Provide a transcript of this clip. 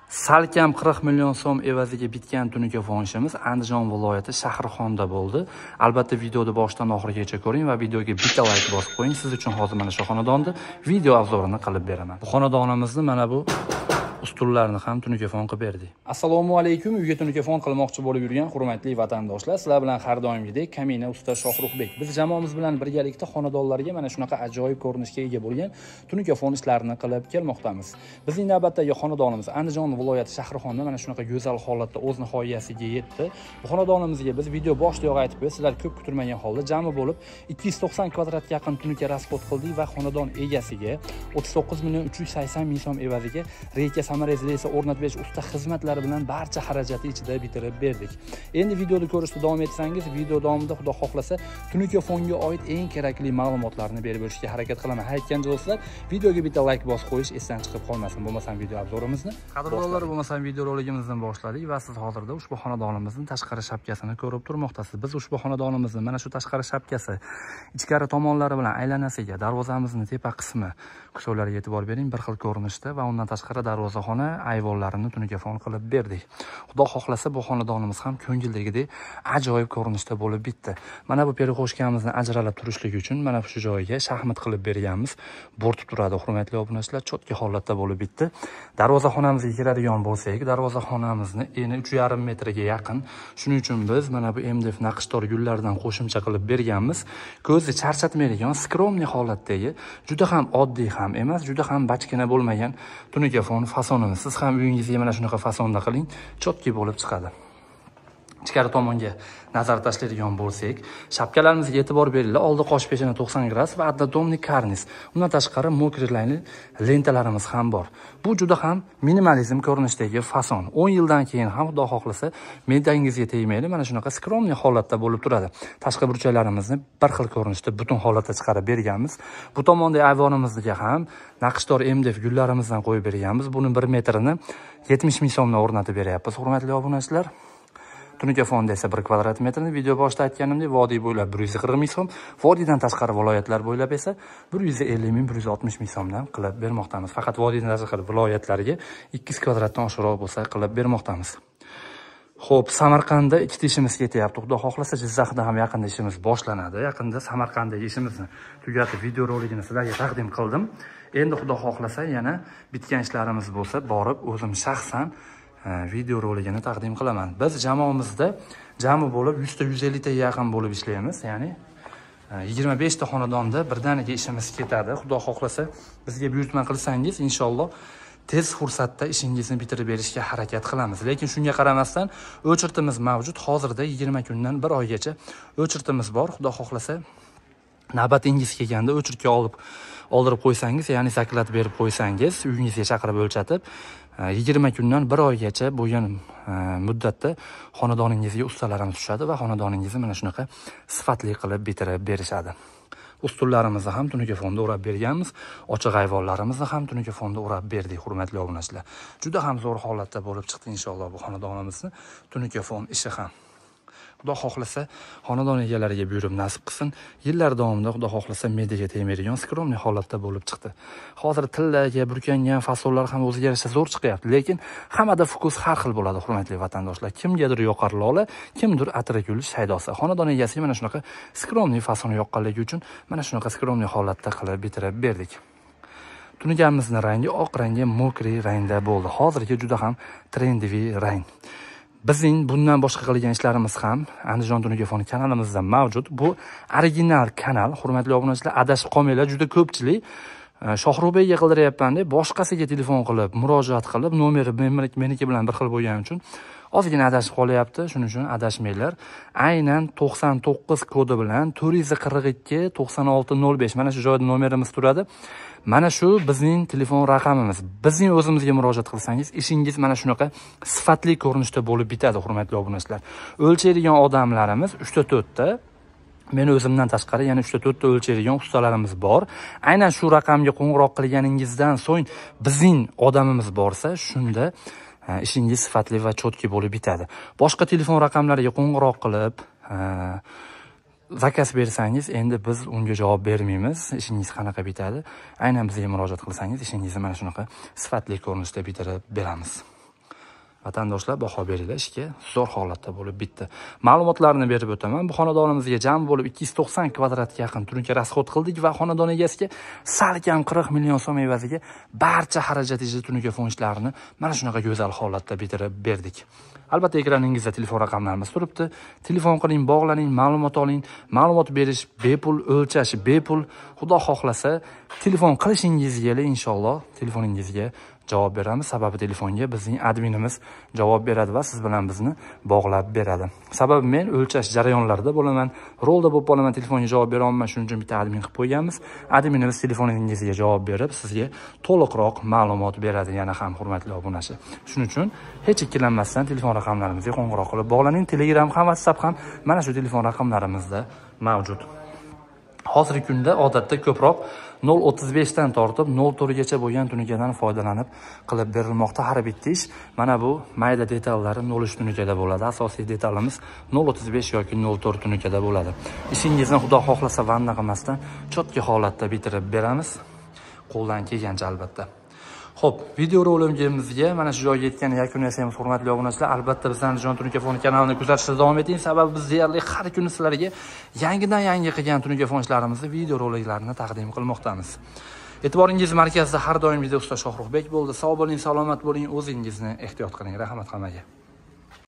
Salkam 40 million so'm evaziga bitgan tunuka ishimiz Andijon viloyati Shahrixonda bo'ldi. Albatta videoni boshdan oxirigacha ko'ring va videoga bitta like bosib qo'ying. Siz uchun hozir mana shu xonadonni video obzorini qilib beraman. Bu xonadonimizni mana bu ustunlarni ham tunukafon qilib berdik. Assalomu alaykum. Uyga tunukafon qilmoqchi bo'lib yurgan hurmatli vatandoshlar, sizlar bilan har doimgidek Kamina usta Shohruxbek. Biz jamoamiz bilan birgalikda xonadonlarga mana shunaqa ajoyib ko'rinishga ega bo'lgan tunukafon ishlarini qilib kelmoqdamiz. Bizning navbatdagi xonadonimiz Andijon viloyati Shahrixonda mana shunaqa go'zal holatda o'z nihoyasiga yetdi. Bu xonadonimizga biz video boshida aytib qo'yib, sizlar ko'p kutilmagan holda jami bo'lib 290 kvadratga yaqin tunuka rasxod qildik va xonadon egasiga 39 million 380 ming so'm evaziga reka esa o'rnatib berish usta xizmatlari bilan barcha xarajati ichida bitirib berdik. Endi videoni ko'rishda davom etsangiz, video davomida xudo xohlasa tunuka fonga oid eng kerakli ma'lumotlarni berib o'tishga harakat qilaman. Ha, aytgan do'stlar, videoga bitta like bosib qo'yish esdan chiqib qolmasin. Bo'lmasam video obzorimizni, qadrdonlar, bo'lmasam video roligimizni boshladik va siz hozirda ushbu xonadonimizning tashqari shapkasini ko'rib turmoqdasiz. Biz ushbu xonadonimizni mana shu tashqari shapkasi, ichkari tomonlari bilan aylanasiga, darvozamizning tepa qismi, kushovlarga e'tibor bering, bir xil ko'rinishda va undan tashqari darvozaxona ayvonlarini tunukafon qilib berdik. Xudo xohlasa bu xonadonimiz ham ko'ngildagidek ajoyib ko'rinishda bo'lib bitdi. Mana bu perixoshkamizni ajralib turishligi uchun mana shu joyiga shaxmat qilib berganmiz. Bo'rtib turadi, hurmatli obunachilar, chotki holatda bo'lib bitdi. Darvozaxonamizga kiradigan bo'lsak, darvozaxonamizni eni 3,5 metrga yaqin. Shuning uchun biz mana bu MDF naqshdor gullardan qo'shimcha qilib berganmiz. Ko'zni charchatmaydigan skromniy holatdagi, juda ham oddiy ham emas, juda ham bachkana bo'lmagan tunukafon fasonimiz. Siz ham uyingizga mana shunaqa fasonda qiling, chotki bo'lib chiqadi. Ichkari tomonga nazar tashlaydigan bo'lsak, shapkalarimizga e'tibor beringlar. Oldi qosh peshana 90 gradus va однодомный karniz. Undan tashqari mokri rangli lentalarimiz ham bor. Bu juda ham minimalizm ko'rinishdagi fason. 10 yildan keyin ham xudo xohlasa medangizga tegmaydi. Mana shunaqa skromniy holatda bo'lib turadi. Tashqi burchaklarimizni bir xil ko'rinishda butun holatda chiqarib berganmiz. Bu tomonda ayvonimizga ham naqshdor MDF gullarimizdan qo'yib berganmiz. Buni 1 metrini 70 ming so'mdan o'rnatib beryapmiz, hurmatli obunachilar. Tunuka fonda esa 1 kvadrat metrni video boshida aytganimdek vodiy bo'ylab 140 ming so'm, vodiydan tashqari viloyatlar bo'ylab esa 150 ming, 160 ming so'mdan qilib bermoqdamiz. Faqat vodiydan tashqari viloyatlarga 200 kvadratdan oshiqroq bo'lsa qilib bermoqdamiz. Xo'p, Samarqandda ikkita ishimiz ketyapti. Xudo xohlasa Jizzaxda ham yaqinda ishimiz boshlanadi. Yaqinda Samarqanddagi ishimizni tugatib video roligini sizlarga taqdim qildim. Endi xudo xohlasa yana bitgan ishlarimiz bo'lsa, borib o'zim shaxsan video roligini taqdim qilaman. Biz jamoamizda jami bo'lib 100 ta 150 ta yaqin bo'lib ishlaymiz. Ya'ni 25 ta xonadonda birdaniga ishimiz ketadi. Xudo xohlasa bizga buyurtma qilsangiz, inshaalloh tez fursatda ishingizni bitirib berishga harakat qilamiz. Lekin shunga qaramasdan o'chirtimiz mavjud. Hozirda 20 kundan 1 oygacha o'chirtimiz bor. Xudo xohlasa navbatingiz kelganda o'chirtga olib oldirib qo'ysangiz, ya'ni zaklat berib qo'ysangiz, uyingizga chaqirib o'lchatib 20 kundan 1 oygacha bo'lgan muddatda xonadoningizga ustalarimiz tushadi va xonadoningizni mana shunaqa sifatli qilib bitirib berishadi. Ustunlarimizni ham tunuka fonda o'rab berganmiz, ochiq ayvonlarimizni ham tunuka fonda o'rab berdik, hurmatli obunachilar. Juda ham zo'r holatda bo'lib chiqdi inshaalloh bu xonadonimizni tunuka fon ishi ham. Xudo xohlasa xonadon egalariga buyurib nasib qilsin. Yillar davomida xudo xohlasa mediaga tegmaydigan skromniy holatda bo'lib chiqdi. Hozir tillaga burkangan fasonlar ham o'ziga yarasha zo'r chiqyapti, lekin hammada fokus har xil bo'ladi, hurmatli vatandoshlar. Kimgadir yoqar lola, kimdir atirgul shaydosi. Xonadon egasiga mana shunaqa skromniy fason yoqqanligi uchun mana shunaqa skromniy holatda qilib bitirib berdik. Tunukamizning rangi oq rangga mokri rangda bo'ldi. Hozirgi juda ham trendiviy rang. Bizning bundan boshqa qilgan ishlarimiz ham Andijon tunuka foni kanalimizda mavjud. Bu original kanal, hurmatli obunachilar, adashib qolmanglar. Juda ko'pchilik Shohruxbekga qildiryapman deb boshqasiga telefon qilib, murojaat qilib, nomeri meniki bilan bir xil bo'lgani uchun ozgina adashib qolyapti. Shuning uchun adashmanglar. Aynan 99 kodi bilan 442 96 05 mana shu joyda nomerimiz turadi. Mana shu bizning telefon raqamimiz. Bizning o'zimizga murojaat qilsangiz, ishingiz mana shunaqa sifatli ko'rinishda bo'lib bitadi, hurmatli obunachilar. O'lchaydigan odamlarimiz 3 ta 4 ta, men o'zimdan tashqari yana 3 ta 4 ta o'lchaydigan ustalarimiz bor. Aynan shu raqamga qo'ng'iroq qilganingizdan so'ng bizning odamimiz borsa, shunda ishingiz sifatli va chotki bo'lib bitadi. Boshqa telefon raqamlariga qo'ng'iroq qilib zakaz bersangiz, endi biz unga javob bermaymiz. Ishingiz qanaqa bitadi? Aynan bizga murojaat qilsangiz, ishingizni mana shunaqa sifatli ko'rinishda bitirib beramiz. Vatandoshlar, baho beringlar, ishga zo'r holatda bo'lib bitdi. Ma'lumotlarni berib o'taman. Bu xonadonimizga jam bo'lib 290 kvadratga yaqin tunuka rasxod qildik va xonadon egasiga salkam 40 million so'm evaziga barcha xarajatingizni tunuka fon ishlarini mana shunaqa go'zal holatda bitirib berdik. Albatta ekraningizda telefon raqamlarimiz turibdi. Telefon qiling, bog'laning, ma'lumot oling. Ma'lumot berish bepul, o'lchash bepul. Xudo xohlasa telefon qilishingizga inshaalloh telefoningizga javob beramiz. Sababi telefonga bizning adminimiz javob beradi va siz bilan bizni bog'lab beradi. Sababi men o'lchash jarayonlarida bo'laman, rolda bo'lib qolaman, telefonga javob bera olmayman. Shuning uchun bitta admin qilib qo'yganmiz. Adminimiz telefoningizga javob berib, sizga to'liqroq ma'lumot beradi yana ham, hurmatli obunachi. Shuning uchun hech ikkilanmasdan telefon raqamlarimizga qo'ng'iroq qilib bog'laning. Telegram ham, WhatsApp ham mana shu telefon raqamlarimizda mavjud. Hozirgi kunda odatda ko'proq 0.35 dan tortib 0.4 gacha bo'lgan tunukadan foydalanib qilib berilmoqda har bitta ish. Mana bu mayda detallari 0.3 tunukada bo'ladi. Asosiy detalimiz 0.35 yoki 0.4 tunukada bo'ladi. Ishingizni Xudo xohlasa vanna qilmasdan chotki holatda bitirib beramiz. Qo'ldan kelgancha albatta. Xo'p, video roligimizga mana shu joyga yetgan yakun yasaymiz, hurmatli obunachilar. Albatta bizning Andijon Tunuka Foni kanalini kuzatishda davom eting. Sababi biz deyarli har kuni sizlarga yangidan yangi qilgan tunuka fon ishlarimizni video roliklarini taqdim qilmoqdamiz. E'tiboringiz markazida har doimgidek usta Shohruxbek bo'ldi. Sog' bo'ling, salomat bo'ling, o'zingizni ehtiyot qiling. Rahmat hammaga.